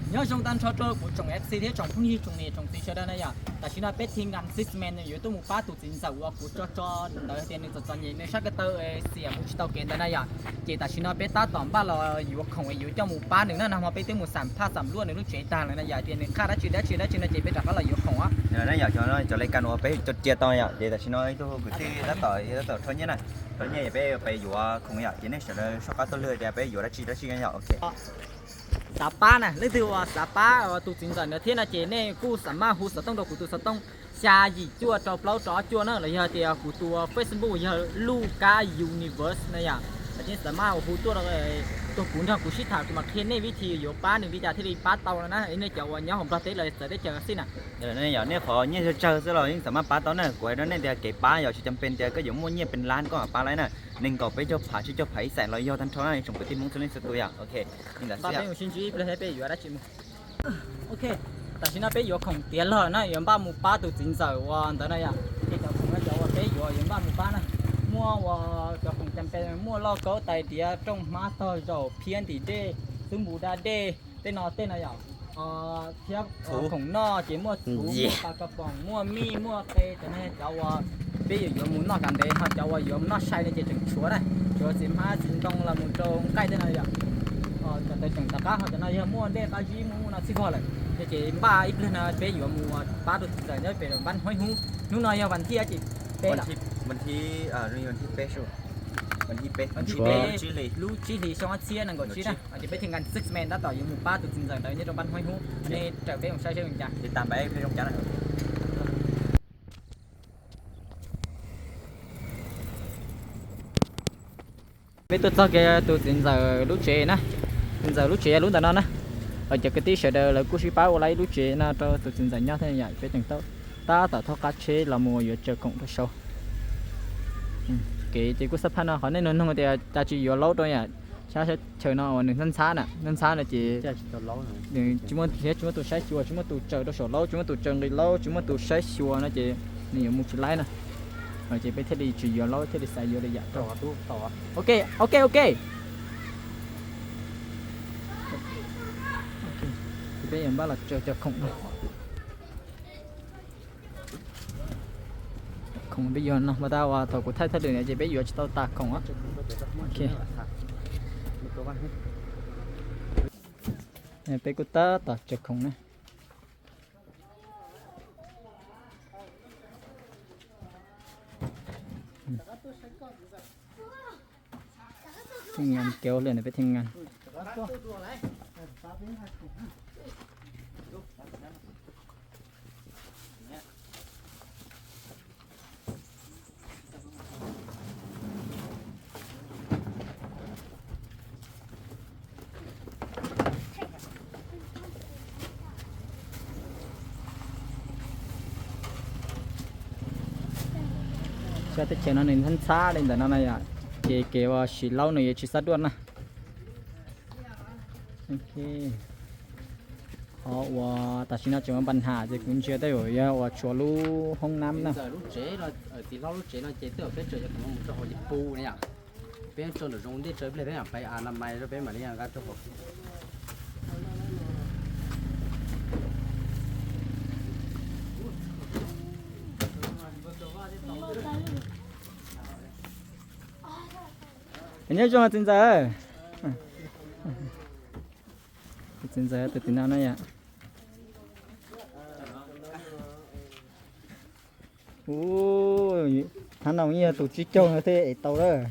Nyob zoo tag nrho rau kuv tsoom F C thiab tsoom phooj ywg tsoom niam tsoom txiv sawv daws na yom. Tam sim no peb team Six Man yuav tuaj mus pab tus txiv ntxawm uas kuv tso tso ntawd tias nws txom txom nyem nws sab ko taw xiam mus tsis tau kev ntawd na yom. Ces tam sim no peb tab tom npaj los yuav khoom yuav coj mus pab nws na, nag hmo peb twb mus xam phaj xam luaj nws lub tsev tag lawm na yom, tias nws qhaj dab tsi dab tsi dab tsi no ces peb rov qab los yuav khoom os. Cov lej kas uas peb cov cia tau yom, ces tam sim no ib tug kwv tij tab tom tab tom rho nyiaj na, rho nyiaj peb pem yuav khoom yom, ces nej sawv daws soj qab tuaj lwg tias peb yuav dab tsi dab tsi yom, ok. Xav pab na, leej twg uas xav pab tus txiv ntxawm ntawd thiab no ces nej kuj xam maj hu xov tooj rau kuv tus xov tooj xya yim cuaj rau plaub rau ob cuaj na, los yog tias kuv tus Facebook yog Luj Kab Universe na yom. Ces xam maj hu tuaj rau, tuaj kuv nrog kuv sib tham kuv mam qhia nej vib thi yuav pab nws li cas thiaj li pab tau no na, nej cov uas nyob hauv Nplog teb los txawv teb chaws xij na. Nej qhov nyiaj tsawg tsawg xwb los yeej xam maj pab tau na, kuv hais rau nej tias kev pab yog tsis cam pes tias koj yuav muaj nyiaj pes lab koj mam pab lawm na, nees nkaum peb caug phav tsib caug phav ib xees los yog tag nrho na, tsoom kwv tij Hmoob txhua leej txhua tus yom, ok. Peb mus sib ntsib ib pliag peb yuav dab tsi mus. Ok, tam sim no peb yuav khoom tiav log na, yuav npaj mus pab tus txiv ntxawm uas ntawd na yom. Ces cov khoom no cov uas peb yuav yuav npaj mus pab na, muaj uas cov khoom cam pes muaj lauj kaub tais diav rooj hmab tog zaum phiab ntim dej xub npus da dej tej no tej no yom. Thiab khoom noj ces muaj txhuv muaj pas kas poom muaj mij muaj qe, cov no cov uas peb yuav yuav mus noj kam ntev, ho cov uas yuav mus noj sai no ces tseem tshuav na, tshuav txiv hmab txiv ntoo los mus rau nqaij tej no yom. Cov tseem rov qab ho cov no yog muaj dej qab zib muaj no txhij vog lawm. Ces npaj ib pliag no peb yuav mus pab tus txiv ntxawm nyob pem npab huab hub. Hnub no yog vas thib dab tsi? Peb los? Vas thib peb lub tsib hlis xyoo ob txhiab nees nkaum tsib na, ces peb thiaj nkas Six Man tab tom yuav mus pab tus txiv ntxawm ntawd nyob rau npab huab hub. Nej raws peb mus saib seb zoo cas. Peb tuaj txog kiag tus txiv ntxawm lub tsev na. Txiv ntxawm lub tsev yog lub ntawm no na. Cov kwv tij sawv daws lawv kuj sib pab ua lawm ib lub tsev no rau tus txiv ntxawm nyob thiab yom, peb tseem tab tom thaub qab tsheb los mus yuav tsaws khoom rau saud. Kev ces kuj xab phaj no, qhov nej nug noog tias cas tsis yuav laub rau yom, sab chaw no uas nws ntxhab ntxhab na, ntxhab ntxhab no ces tsis muaj, tsis muaj tus saib xyuas, tsis muaj tus tsaws rau saum laub, tsis muaj tus tsaws nqi laub, tsis muaj tus saib xyuas no ces nws yuav mus tsis laib na. Ces peb thiaj li tsis yuav laub, thiaj li xav yuav li yam rau. Ok, ok, ok. Peb yuav npaj los tsaws cov khoom no. Khoom peb yuav no mas tas uas thaum kuv thaij thaj lwm ces peb yuav tsis tau tas khoom. Peb kuj tab tom tsaws khoom na. Peb thiaj ngas. Sab teb chaws no nws ntxhab ntxhab li ntawm no na yom, ces kev uas siv laub nws yuav tsis xab duaj na. Qhov uas tam sim no tseem ua npa nham ces kuv ntsia tej zaum yog uas tshuav lub hoob nab na. Txiv hlob lub tsev no ces twb yog peb tseem yuav mus rau hauv ces pub na yom. Peb tso nram zoov ntej tso ib pliag peb mam pais a na mais rau peb mam li nqa rau hauv. Nyob zoo txiv ntxawm. Tus txiv ntxawm tus tim no na yom. Ub, thaum no yeej yog tus tsib caug no thiaj ev tau lawm.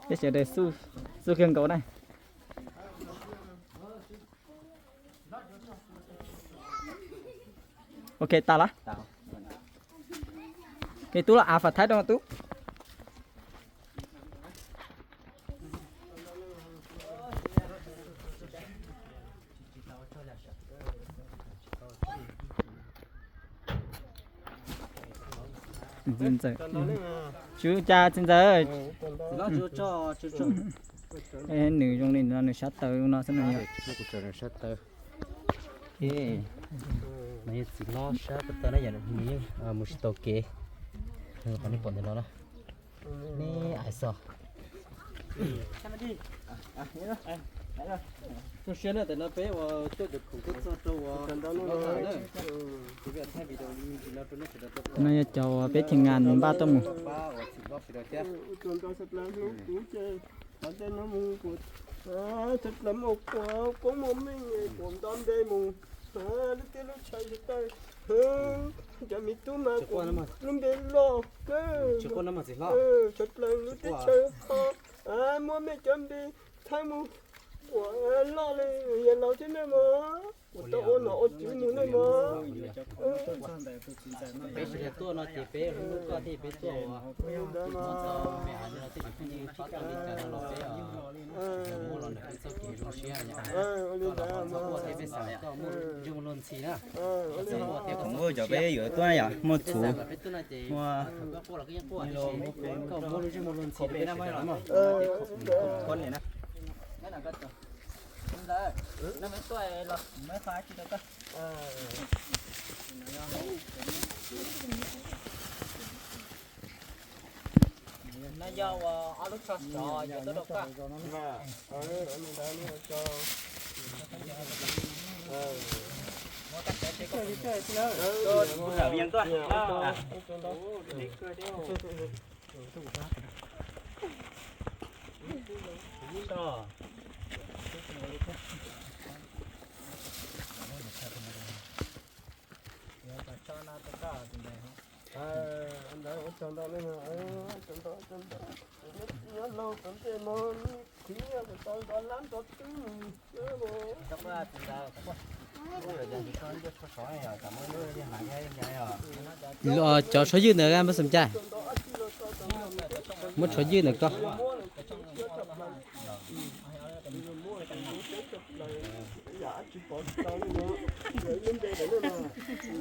Peb sawv daws xub kawg nkaus na. Ok, tas lawm. Ok, tub los av fam thaib rau tub. Txiv ntxawm, tsis ua cas txiv ntxawm. Nws zoo li no nws sab taw no xwb no yog. No yog txiv hlob sab ko taw na yom, nws yeej mus tsis tau kev. Qhov nej pom ntawm no na, neb hais xyov. Zoo siab na, tam no peb ua tuaj cov khoom tuaj txog rau ua txog na. Kuv thaij video me ntsis no rau nej sawv daws tau pom. No yog cov uas peb team nkas npaj tuaj mus. Pab ua txhim hlob sawv daws thiab. Ua tsaug ntau tshaj plaws hlub kuv ces tom ntej no mus kuv tshaj plaws muaj koob muaj meej kuv nto npe mus lub teb lub chaw tsis tau cov me tub mas kuv lub npe loj tshaj plaws lub teb chaws ho muaj mej cov npe thaij mus kuv loj li yawg laus thiab nej mog. Kuv tau ua nom ua tswv mus nej mog. Peb sawv daws tuaj no ces peb hlub hlub koj thiaj peb tuaj ua. Peb hais li no tej cov phooj ywg txhob tau li cas no los peb muab los ntawm peb txoj kev zoo siab. Koj los koj txhob quaj thiab peb xav koj muaj ntsej muag luag ntxhi na. Koj txhob quaj thiab koj txhob quaj, cov peb yuav tuaj yom, muaj txhuv, muaj, koj muaj lub ntsej muag luag ntxhi rau peb sawv daws na mog. No yog ua ob lub tsho sov yog tuaj rau koj. Cov tshuav ywj ntawd npawg Xeem Cai, muab tshuav ywj ntawm koj.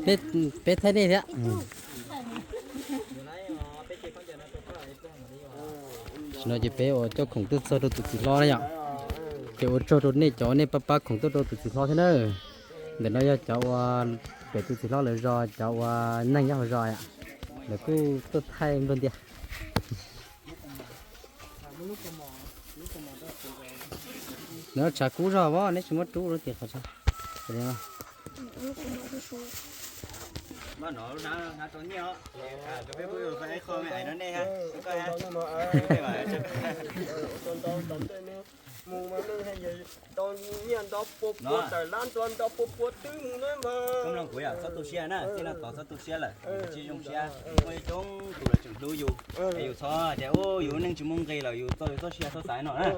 Peb, peb thaij nej thiab. Tam sim no ces peb ua coj khoom tuaj txog rau tus txiv hlob na yom. Ces ua tsaug rau nej cov nej pab pab khoom tuaj rau tus txiv hlob thiab na. Ntawm no yog cov uas pem tus txiv hlob lawv zos, cov uas neeg nyob hauv zos, lawv kuj tuaj thaij nplua ntias. Nws tshav kub zog os, neb tsis muab rub lub tim qhov tso. Mus mas neeg tau nyiaj nto pua pua tawm lab ntua nto pua pua twb mus na mas. Kuv yog txhob tu siab na, tej no tod txhob tu siab lawm, tsis zoo siab. Muaj ib coob tus lawv tseem hlub yus, yus txhob tias yus neeg tsis muaj nqis lawm yus txo yus txoj sia txhob xaiv no na.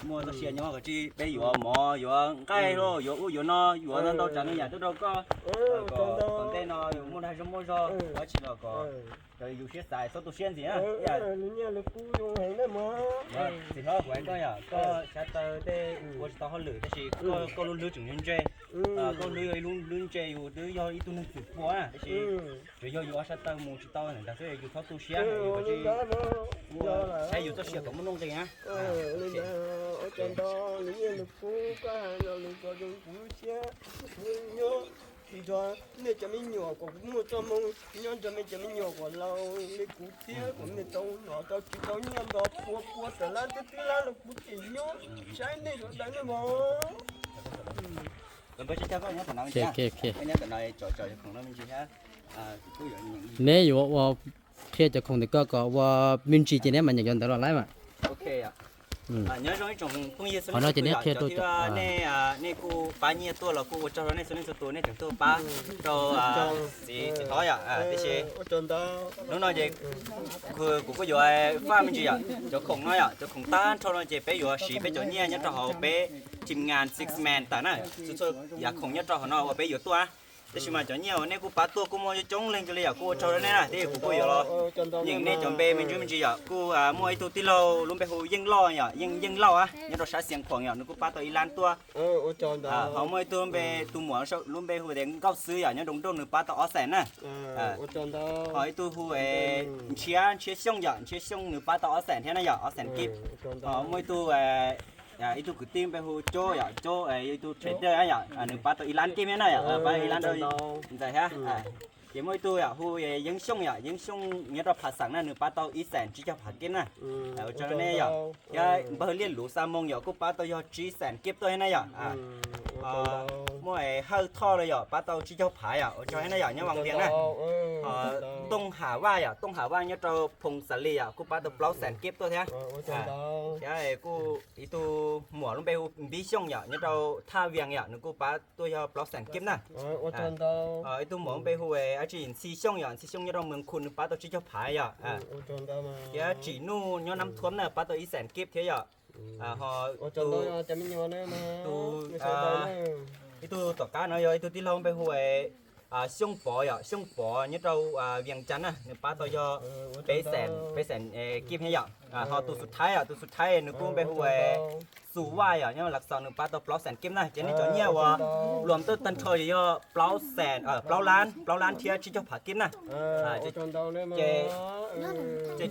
Muaj txoj sia nyob kom tsis peb yuav mov yuav nqaij los yuav ub yuav no yuav ntau tsav ntau yam tuaj rau koj. Kom tom ntej no yus muaj dag zog muaj zog dab tsi los kom yus siab xaiv txhob tu siab ntxiv na. Txiv hlob kuv hais koj yom, koj xav tau tej ua tsis tau hauj lwm tab sis koj lub hlwb tseem ntse. Koj hlwb yog ib lub hlwb ntse, yus twb yog ib tug neeg txwm pua na tab sis tsuas yog yus ua sab taw mus tsis tau ntawd xwb, yus txhob tu siab, yus kav tsij saib yus txoj sia kom muaj nuj nqis na. Tsis nrog nej cov me nyuam kom kuv muaj txoj hmoo nyob nrog nej cov me nyuam kom laus li kuv thiab kom nej tau hnov tau tsis tau nyiaj nto pua pua tawm lab twb twb lab los kuv tseem nyob saib nej sawv daws nej mog. Neb yuav ua qhia cov khoom ntawm koj kom ua me ntsis ces neb mam nyeem cov ntawd los laib mas. Qhov no ces neb qhia rau cov, nej kuj pab nyiaj tuaj los kuj ua tsaug rau nej txhua leej txhua tus nej tseem tuaj pab rau txiv txiv hlob yom. Tiam sis hnub no ces kuv kuj yuav faj me ntsis yom, cov khoom no yom, cov khoom tag nrho no ces peb yuav siv peb cov nyiaj nyob rau hauv peb team ngas six man tas na, txhua txhua yam khoom nyob rau hauv no uas peb yuav tuaj. Tab sis mas cov nyiaj uas nej kuj pab tuaj kuj muaj coob leej kawg li yom, kuj ua tsaug rau nej na, thiab kuv kuj yuav los nyeem nej cov npe me ntsis me ntsis yom. Kuj muaj ib tug tij laug lub npe hu Yeej Lauj yom, Yeej Lauj, nyob rau sab Xiav Khuam yom, nws kuj pab tau ib lab tuaj. Ho muaj ib tug npe, tus muam lub npe hu tias Nkauj Xwb yom, nyob Nroog Nroj, nws pab tau ob xees na. Ho ib tug hu Ntshiab, Ntshiab Xyooj yom, Ntshiab Xyooj nws pab tau ob xees thiab na yom, ob xees kib. Ho muaj ib tug Ib tug kwv tij npe hu Cob yom, Cob yog ib tug trader yom, nws pab tau ib lab kib thiab na yom, pab ib lab rau ntxawm thiab. Ces muaj ib tug yom hu Yeeb Xyooj yom, Yeeb Xyooj nyob rau Phav Xeem na, nws pab tau ib xees tsib caug phav kib na. Ua tsaug nej yom. Thiab npawg Liaj Luv Xa Moo yom kuj pab tau yog tsib xees kib tuaj thiab na yom. Muaj Hawj Thoj los yom pab tau tsib caug phav yom, ua tsaug thiab na yom, nyob Vas Vias na. Tooj Ham Vaj yom, Tooj Ham Vaj nyob rau Phoos Xas Lis yom kuj pab tau plaub xees kib tuaj thiab. Thiab kuj ib tug muam lub npe hu Npib Xyooj yom, nyob rau Thaj Vias yom, nws kuj pab tuaj yog plaub xees kib na. Ib tug muam lub npe hu Ab Tsi Ntxhi Xyooj yom, Ntxhi Xyooj nyob rau Mees Khu nws pab tau tsib caug phav yom. Thiab Tsim Nuj nyob Nab Thuam na pab tau ib xees kib thiab yom. Ho tus, tus, ib tug tom qab no yog ib tug tij laug npe hu Xyooj Pov yom, Xyooj Pov nyob rau Vias Cas na, nws pab tau yog peb xees, peb xees kib thiab yom. Ho tus xub thaib yom, tus xub thaib nws kuj npe hu Xus Vaj yom, nyob Lav Xos nws pab tau plaub xees kib na. Ces nej cov nyiaj uas luam tawj tag nrho yog plaub xees, plaub lab, plaub lab thiab tsib caug phav kib na. Ces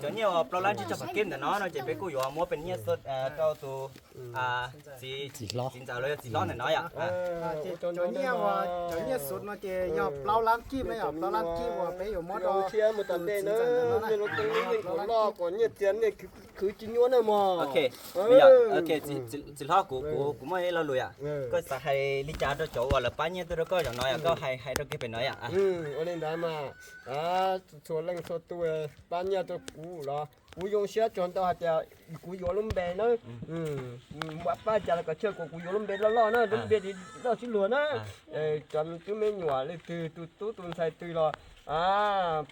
cov nyiaj uas plaub lab tsib caug phav kib ntawm no no ces peb kuj yuav muab pem nyiaj rau tus txiv, txiv ntxawm los yog txiv hlob ntawm no yom. Cov nyiaj, cov nyiaj xub no ces yog plaub lab kib na yom, plaub lab kib uas peb yuav muab rau tus txiv ntxawm ntawm no na. Loj kom nyiaj txiag nej khwv tsis nyuaj na mog. Txiv hlob, kuv, kuv muaj ib lo lus yom, koj xav hais li cas rau cov uas lawv pab nyiaj tuaj rau koj zaum no yom, koj hais, hais rau kiag pem no yom. Ua li ntawd mas txhua leej txhua tus pab nyiaj rau kuv los kuv zoo siab txog ntau hais tias kuv yuav lub npe na. Pab cas los kom tsij kom kuv yuav lub npe loj loj na, lub npe loj sib luag na. Cov tub me nyuam leej twg, tus tub tus ntxhais twg los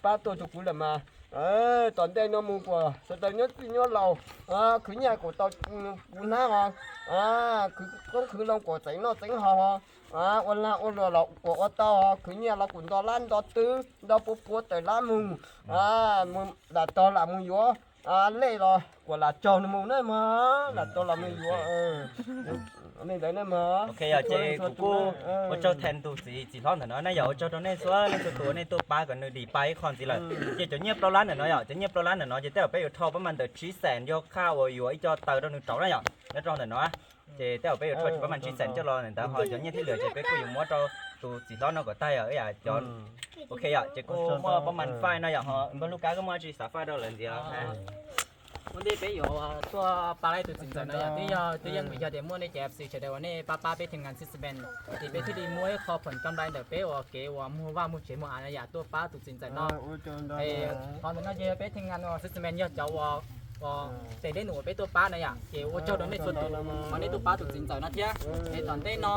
pab tuaj rau kuv lawm mas tom ntej no mus kom sawv daws nyob txwj nyob laus, khwv nyiaj kom tau kuv hnab os, khwv koob khwv loo kom txeev noj txeev haus os, ua lag ua luam los kom ua tau os, khwv nyiaj los kom nto lab nto twb, nto pua pua tawm lab mus, lam tog lam mus yuav lej los kom lam tsaug nws mus na mog, lam tog lam mus yuav. Li ntawd na mog. Ok, yog ces kuv kuj ua tsaug thaiv tus txiv, txiv hlob ntawm no na yom, ua tsaug rau nej txhua leej txhua tus nej tuaj pab kom nws dim pa ib qho ntxiv lawm. Ces cov nyiaj plaub lab ntawm no yom, cov nyiaj plaub lab ntawm no ces tej zaum peb yuav rho pab mas ntawm tsib xees yog khaj uas yuav ib co taws rau nws rauv na yom, nyob rau ntawm no. Ces tej zaum peb yuav rho tsis pab mas tsib xees coj los ntawd, ho cov nyiaj thib lwm ces peb kuj yuav muab rau tus txiv hlob no kom tag yom, ib yam cov. Ok yom, ces kuj muaj pab mas faij no yom, ho npawg Lub Kab koj muaj tsis xav faij rau lawv ntxiv los? Ua ntej peb yuav tuaj pab laib tus txiv ntxawm no yom, twb yog, twb yeej vim yog tias muaj nej cov F C sawv daws uas nej pab pab peb team ngan Sysman, ces peb thiaj li muaj ib qho phoom kam nplai ntawm peb uas kev uas muag vaj muag tsev muag av no yom tuaj pab tus txiv ntxawm no. Qhov ntawm no ces yog peb team ngan uas Sysman yog cov uas tes dej num uas peb tuaj pab na yom, ces ua tsaug rau nej txhua tus uas nej tuaj pab tus txiv ntxawm no thiab. Es tom ntej no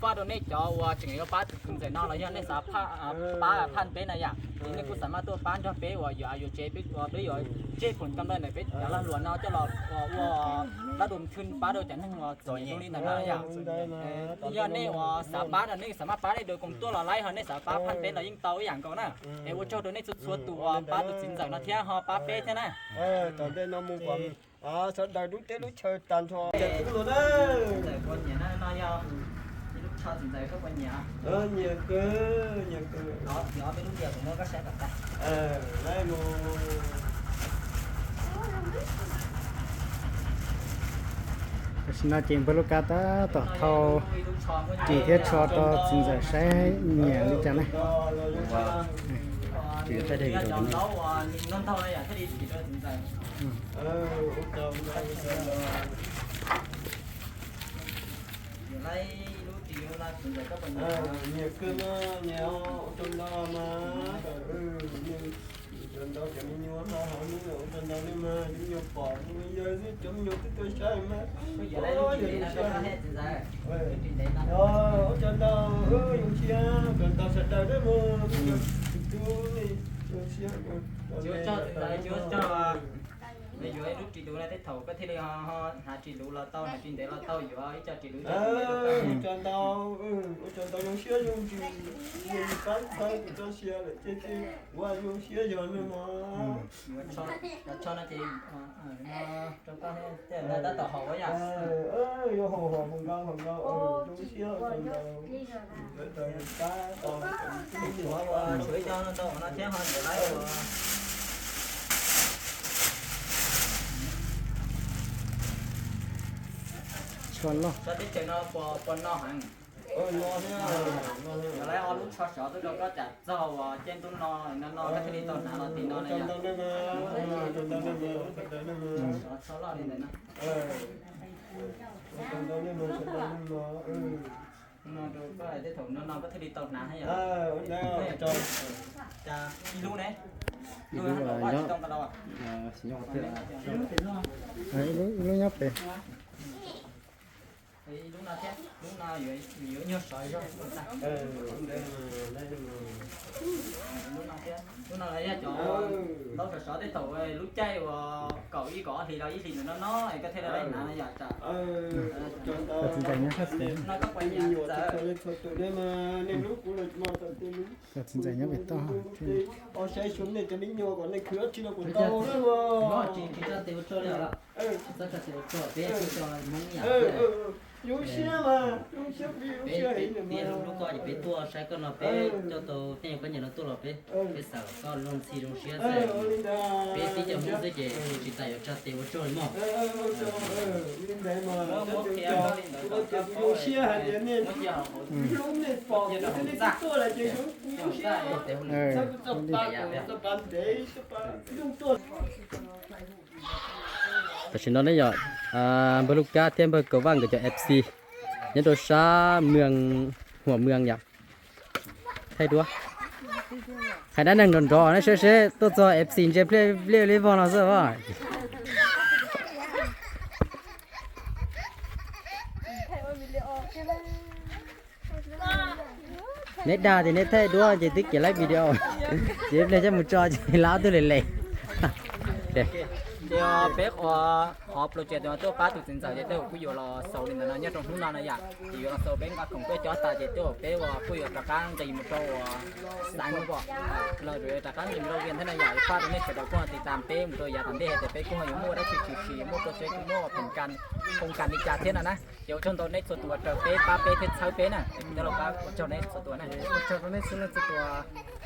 faj rau nej cov uas tseem yuav pab tus txiv ntxawm no los yog nej xav pab phaj peb na yom, ces nej kuj xav mas tuaj pab nrog peb uas yuav av yuav tsev, peb uas peb yuav tseg phoom kam nplai ntawm peb cov lag luam no coj los ua dab dum thwj pab rau cov neeg uas txom nyem zoo li ntawm no yom. Yog nej uas xav pab no nej xav mas pab nej dua koom tuaj los laib, ho nej xav pab phaj peb los yeej tau ib yam nkaus na. Es ua tsaug rau nej txhua txhua tus uas pab tus txiv ntxawm no thiab ho pab peb thiab na. Tom ntej no mus kom sawv daws lub teb lub chaw tag nrho. Nyiam kawg, nyiam kawg. Tam sim no ces npawg Lub Kab tab tom thau ris thiab tsho rau txiv ntxawm saib nyiam li cas ne. Nyiam kawg no, nyiam ua rau ntau mas, ua rau ntau cov me nyuam ho ho hnub no ua rau ntau ne mas, cov me nyuam pom yawg xwb, cov me nyuam twb tuaj saib mas. Ua rau ntau, zoo siab, ua rau ntau sawv daws na mas, tus tub ne, zoo siab. Yuav ib lub ris duv no tej thaum koj thiaj li ho hnav ris luv los tau, hnav ris ntev los tau, yuav ib co ris luv. Ua tsaug ntau, ua tsaug ntau, zoo siab zoo ntsws, yog yus pab txhawb kuv txoj sia lawm ces ua zoo siab yog ne mog. Yuav tsho no ces rau koj tej tab tom haus yom. Yuav haus haus haus nkaus haus nkaus, zoo siab ua tsaug ntau. Sawv daws pab tau, tshuav ib co ntau no thiab ho yuav laib ua. Tsho loj. Teb chaws no puas no heev? Lawv ob lub tsho sov tuaj rau koj tsam txog uas caij ntuj no no no koj thiaj li tau hnav los tim no na yom. Sov tsho loj li ntawm no. No rau koj tej thaum no no koj thiaj li tau hnav na yom. Cas ib lub ne? Ib lub nyob pem. Ib lub no thiab, lub no yuav nyuag sov zog. Lub no thiab, lub no yog cov tau sov sov tej thaum lub caij uas kaum ib kaum ob hlis los ib hlis ntawm no no es koj thiaj li hnav no yom. Txiv ntxawm nyob sab tid. No koj puas nyiam txawv? Txiv ntxawm nyob pem toj. Tsis tso tes ua tshuaj li os, tsis tso tes ua tshuaj peb tso Hmoob yam. Peb, peb hlub hlub koj ces peb tuaj saib koj no, peb coj tau tej nyuag koj nyiam no tuaj los peb, peb xav kom koj zoo txhij zoo siab xwb. Peb tib co Hmoob xwb ces tsis tas yuav tso tes ua tshuaj li mog. Zoo siab hais tias nej hlub nej pom kuv thiab nej twb tuaj lawm ces zoo siab. Txhawb kuv txoj pa, txoj pa ntev, txoj pa zoo tuaj. Tam sim no ne yom, npawg Lub Kab thiab npawg Kaus Vaj nkawd cov F C nyob rau sab Muas Muas yom, thaij duab. Hais dab neeg nrov nrov ne seb seb tuaj txog F C ntsia pliaj pliaj li vog no xwb os. Neb dag tias neb thaij duab ces twb kiv laib video, ces ib pliag coj mus tso ces lawv ob tug le le. Ces peb qhov project tuaj pab tus txiv ntxawm ces tej zaum kuj yuav los xaus li ntawd no nyob rau hnub no na yom. Ces yuav los xaus peb nqa khoom tuaj cob tas ces tej zaum peb uas kuj yuav rov qab nqis mus rau uas xaiv mus pom los rov qab nqis mus rau Vias thiab na yom. Faj rau nej sawv daws kuj tiv tam peb mus rau yav tom ntej hais tias peb kuj ho yuav muaj dab tsi tshwm sim, muaj project, muaj khoom kas li cas thiab no na. Ces ua tsaug ntau nej txhua tus uas raws peb, pab peb thiab txhawb peb na. Kuv thiaj los pab ua tsaug nej txhua tus na. Ua tsaug rau nej txhua leej txhua tus.